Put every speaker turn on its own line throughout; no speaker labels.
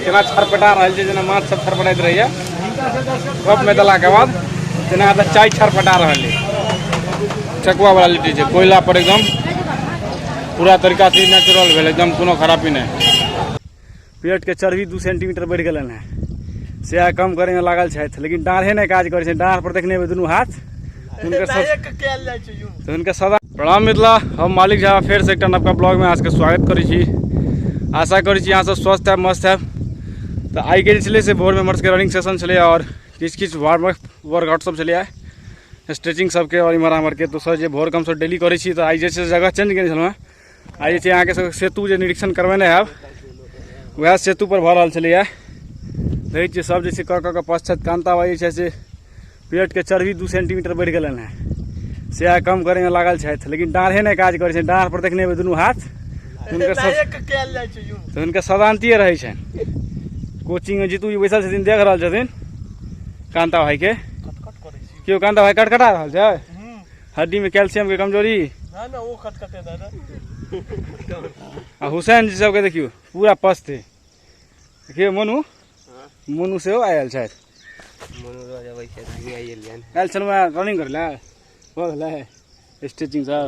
केना छरपटा रहल छै, जेना माछ सब छरपटाइत रहैया कप में देला के बाद, तेना तऽ चाय छरपटा रहल है। ठकुआ वाला लिट्टी छै कोयला पर, एकदम पूरा तरीका से नेचुरल भेल, एकदम कोनो खराबी नहि। पेट के चर्बी 2 सेंटीमीटर बढ़ि गेलनि हेँ, सएह कम करैमे लागल छथि, लेकिन डाँढ़े नहि काज करै छै। डाँढ़ पर देखने हेबै दुनू हाथ हुनकर सब, तऽ हुनकर सदा। प्रणाम मिथिला, हम मालिक झा फेरसँ एकटा नवका ब्लॉगमे अहाँ सबके स्वागत करै छी। आशा करै छी अहाँ सब स्वस्थ हैब, मस्त हैब। तऽ आइ के जे छलै से भोरमे हमर सबके रनिंग सेशन छलै आओर किछु किछु वार्म अप वर्कआउट सब छलै, स्ट्रेचिंग सबके आओर इम्हर आम्हरके। तऽ सर जे भोरके हमसब डेली करै छी, तऽ आइ जे छै जगह चेंज केने छलहुँ हेँ। आइ जे छै अहाँके सब सेतु जे निरीक्षण करबेने हैब, वएह सेतु पर भऽ रहल छलैए। देखै छियै सब जे छै कऽ कऽ कऽ पश्चात कान्ता भाइ जे छै से पेटके चर्बी 2 सेंटीमीटर बढ़ि गेलनि हेँ, सएह कम करैमे लागल छथि, लेकिन डाँढ़े नहि काज करै छै। डाँढ़ पर देखने हेबै दुनू हाथ हुनकर सब, तऽ हुनकर सदान्तिए रहै छनि। कोचिंगमे जीतू जी बैसल छथिन, देख रहल छथिन कान्ता भाइके। केओ कान्ता भाइ कटकटा रहल छै, हड्डीमे कैल्सियमके कमजोरी। आ हुसैन जी सबके देखियौ पूरा पस्त है। देखियौ मोनू, मोनू सेहो आयल छथि। आयल छलहुँ रनिंग करै लए, भऽ गेलै स्ट्रेचिंग सब?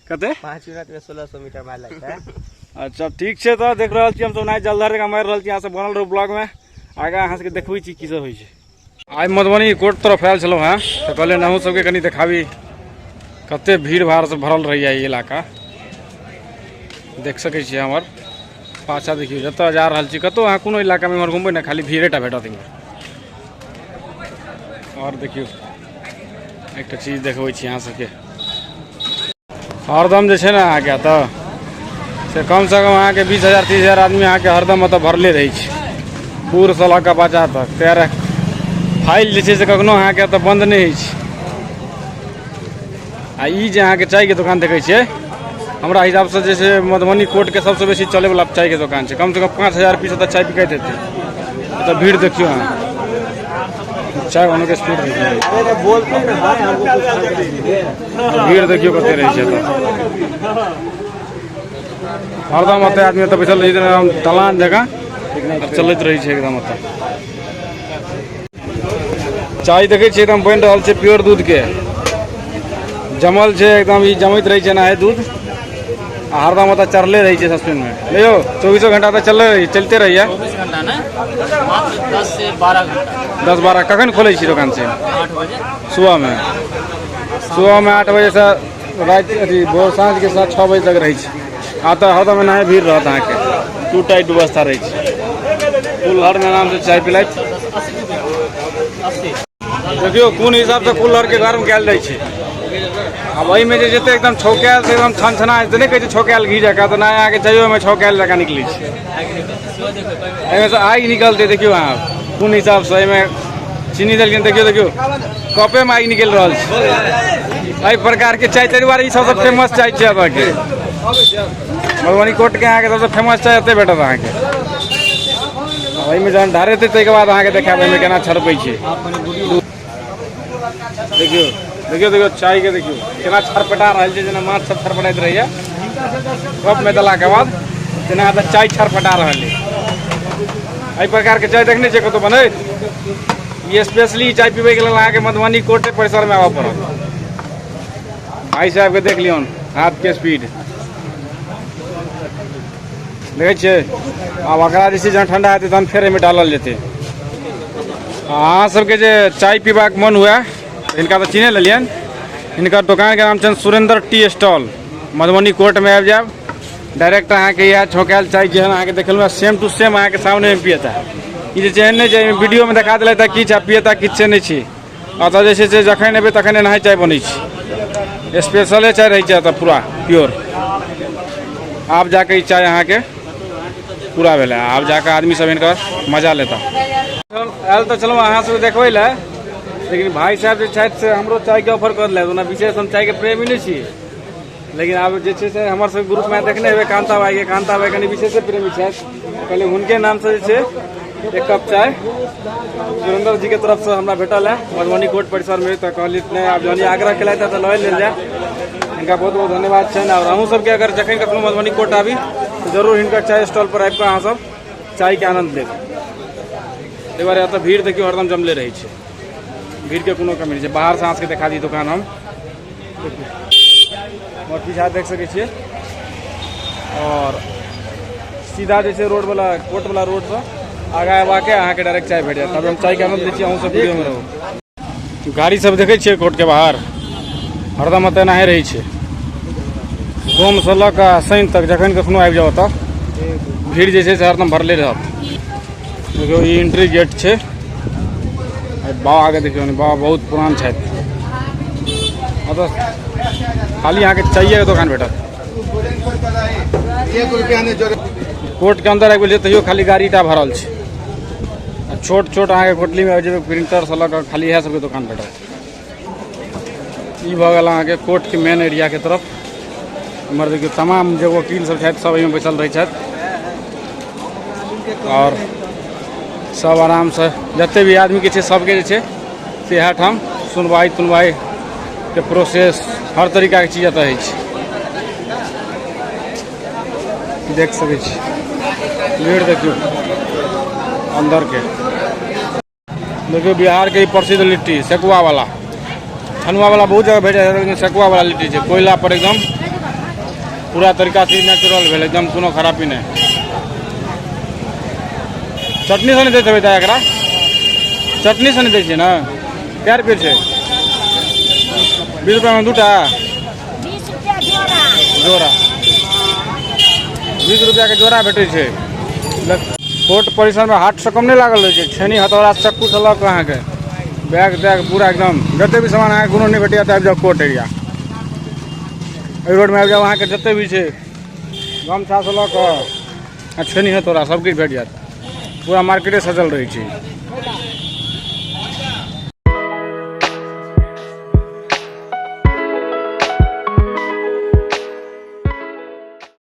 कते
5 मिनट में 1600 मीटर मारल छै।
अच्छा ठीक छै। तऽ देख रहल छी हमसब नाइ जलधर जकाँ मारि रहल छी। अहाँ सब बनल रहू ब्लॉगमे, आगाँ अहाँ सबके देखबै छी की सब होइ छै। आइ मधुबनी कोर्ट तरफ आयल छलहुँ हेँ, तऽ कहलियै अहूँ सबके कनि देखाबी कते भीड़ भाड़ से भरल रहैया ई इलाका। देख सकै छियै हमर पाछा, देखियौ जतऽ जा रहल छी कतहु अहाँ कोनो इलाकामे इम्हर घुमबै ने, खाली भीड़ेटा भेटत इम्हर। आओर देखियौ एकटा चीज देखबै छी अहाँ सबके। हरदम जे छै ने अहाँके एतऽ से कमसँ कम अहाँके 20,000 30,000 आदमी अहाँके हरदम एतऽ भरले रहै छै, बूढ़सँ लऽ कऽ बच्चा तक। तैयार फाइल जे छै से कखनो अहाँके एतऽ बन्द नहि होइ छै। आ ई जे अहाँके चायके दोकान देखै छियै, हमरा हिसाबसँ जे छै मधुबनी कोर्टके सबसँ बेसी चलैवला चायके दोकान छै। कमसँ कम 5000 पीस एतऽ चाय बिकाइत हेतै। एतऽ भीड़ देखियौ अहाँ, चाय बनबैके स्पीड देखियौ, भीड़ देखियौ कते रहै छै एतऽ हरदम। एतऽ आदमी एतऽ बैसल रहै छै दलान जकाँ, चलैत रहै छै एकदम। एतऽ चाय देखै छियै एकदम बनि रहल छै, प्योर दूधके जमल छै एकदम। ई जमैत रहै छै एनाहे दूध आ हरदम ओतऽ चढ़ले रहै छै सस्पेनमे। यौ 24 घंटा तऽ चलले रहै, चलिते रहैया।
24 घंटा नहि, मात्र 10 से 12 घंटा।
10 12। कखन खोलै छी दोकान से?
8 बजे
सुबहमे। सुबहमे 8 बजेसँ राति अथी भोर साँझके साथ 6 बजे तक रहै छै। आ तऽ हरदम एनाहे भीड़ रहत अहाँके, टू टाइट व्यवस्था रहै छै। कुल्हड़मे आरामसँ चाय पिलथि।
80।
देखियौ कोन हिसाबसँ कुल्हड़के गर्म कयल जाइ छै। आब एहिमे जे जेतै एकदम छौकायल से एकदम छन छना नहि कहै छै, छौकायल घी जकाँ। तऽ नहि अहाँके चाइयो ओहिमे छौकायल जकाँ निकलै छै, एहिमे से आगि निकलतै। देखियौ अहाँ कोन हिसाबसँ एहिमे चीनी देलखिन। देखियौ देखियौ, कपेमे आगि निकलि रहल छै। एहि प्रकारके चाय, ताहि दुआरे ई सबसँ फेमस चाय छै एतऽके। मधुबनी कोर्टके अहाँके सबसँ फेमस चाय एतहि भेटत अहाँके। एहिमे जहन ढारेतै ताहिके बाद अहाँके देखायब एहिमे केना छड़पै छै। देखियौ देखियौ देखियौ, चायके देखियौ केना छरपटा रहल छै, जेना माछ सब छरपटाइत रहैया कपमे देलाके बाद, तेना एतऽ चाय छरपटा रहल है। एहि प्रकारके चाय देखने छियै कतहु बनैत? ई स्पेशली चाय पीबैके लेल अहाँके मधुबनी कोर्टे परिसरमे आबऽ पड़त। भाई साहबके देख लियौन, हाथके स्पीड देखै छियै। आब एकरा जे छै जहन ठंडा हेतै तहन फेर एहिमे डालल जेतै। अहाँ सबके जे चाय पीबाक मन हुए, हिनका तऽ चिन्हे लेलियनि। हिनकर दोकानके नाम छनि सुरेंद्र टी स्टॉल। मधुबनी कोर्टमे आबि जायब, डायरेक्ट अहाँके इएह छौंकायल चाय जेहन अहाँके देखेलहुँ, सेम टू सेम अहाँके सामनेमे पियता। ई जे छै एहन नहि छै वीडियोमे देखा देलथि किछु आ पियता किछु, से नहि छै। एतऽ जे छै से जखन एबै तखन एनाही चाय बनै छै, स्पेशले चाय रहै छै एतऽ पूरा प्योर। आब जाके ई चाय अहाँके पूरा भेलै, आब जाके आदमी सब हिनकर मजा लेता। आयल तऽ छलहुँ अहाँ सबके देखबै लए, लेकिन भाई साहब जे छथि से हमरो चायके ऑफर कऽ देलथि। ओना विशेष हम चायके प्रेमी नहि छी, लेकिन आब जे छै से हमर सबके ग्रुपमे देखने हेबै कान्ता भाइके, कान्ता भाइ कनि विशेषे प्रेमी छथि। कहलियै हुनके नामसँ जे छै एक कप चाय सुरेंद्र जीके तरफसँ हमरा भेटल है मधुबनी कोर्ट परिसरमे। तऽ कहलियै नहि, आब जहन आग्रह केलथि तऽ लऽ लेल जाय। हिनका बहुत बहुत धन्यवाद छनि। आओर अहूँ सबके अगर जखन कखनो मधुबनी कोर्ट आबी तऽ जरूर हिनकर चाय स्टॉल पर आबि कऽ अहाँसभ चायके आनन्द लेब। ताहि दुआरे एतऽ भीड़ देखियौ हरदम जमले रहै छै, भीड़के कोनो कमी नहि छै। बाहरसँ अहाँ सबके देखा दी दोकान हम, और पीछा देख सकै छियै। और सीधा जे छै रोड वाला, कोर्ट वाला रोडसँ आगाँ अयबाके अहाँके डायरेक्ट चाय भेट जायत। तब हम चायके आनन्द लै छी, अहूँ सब वीडियोमे रहू। गाड़ी सब देखै छियै कोर्टके बाहर हरदम एतऽ एनाहे रहै छै। सोमसँ लऽ कऽ शनि तक जखन कखनो आबि जाउ ओतऽ भीड़ जे छै से हरदम भरले रहत। देखियौ ई एंट्री गेट छै। बाबाके देखियौ ने, बाबा बहुत पुरान छथि। ओतऽ खाली अहाँके चाइएके दोकान भेटत। कोर्टके अन्दर आबि गेलियै तैयो खाली गाड़ी टा भरल छै। आ छोट छोट अहाँके कोटलीमे आबि जेबै, प्रिंटरसँ लऽ कऽ खाली इएह सबके दोकान भेटत। ई भऽ गेल अहाँके कोर्टके मेन एरियाके तरफ। एम्हर देखियौ तमाम जे वकील सब छथि सब एहिमे बैसल रहै छथि और सब आरामसँ जते भी आदमीके छै सबके जे छै से इएह ठाम सुनवाइ तुनवाइके प्रोसेस हर तरीकाके चीज एतऽ होइ छै। देख सकै छी भीड़ देखियौ अन्दरके। देखियौ बिहारके ई प्रसिद्ध लिट्टी सेकुआ वाला, छनुआ वाला बहुत जगह भेट जाइ छै, लेकिन सेकुआ वाला लिट्टी छै कोयला पर एकदम पूरा तरीका से नेचुरल भेल, एकदम कोनो खराबी नहि। चटनी सब नहि दैत हेबै तऽ एकरा चटनी सब नहि दै छियै ने? कए रुपये छै? 20 रुपैआमे दूटा जोड़ा, 20 रुपैआके जोड़ा भेटै छै। कोर्ट परिसरमे हाटसँ कम नहि लागल रहै छै, छेनी हथौड़ा चक्कूसँ लऽ कऽ अहाँके बैग तैग पूरा एकदम जते भी सामान अहाँके कोनो नहि भेटैए तऽ आबि जाउ कोर्ट एरिया, एहि रोडमे आबि जाउ, अहाँके जते भी छै गमछासँ लऽ कऽ आ छेनी हथौड़ा सब किछु भेट जायत, पूरा मार्केटे सजल रहै छै।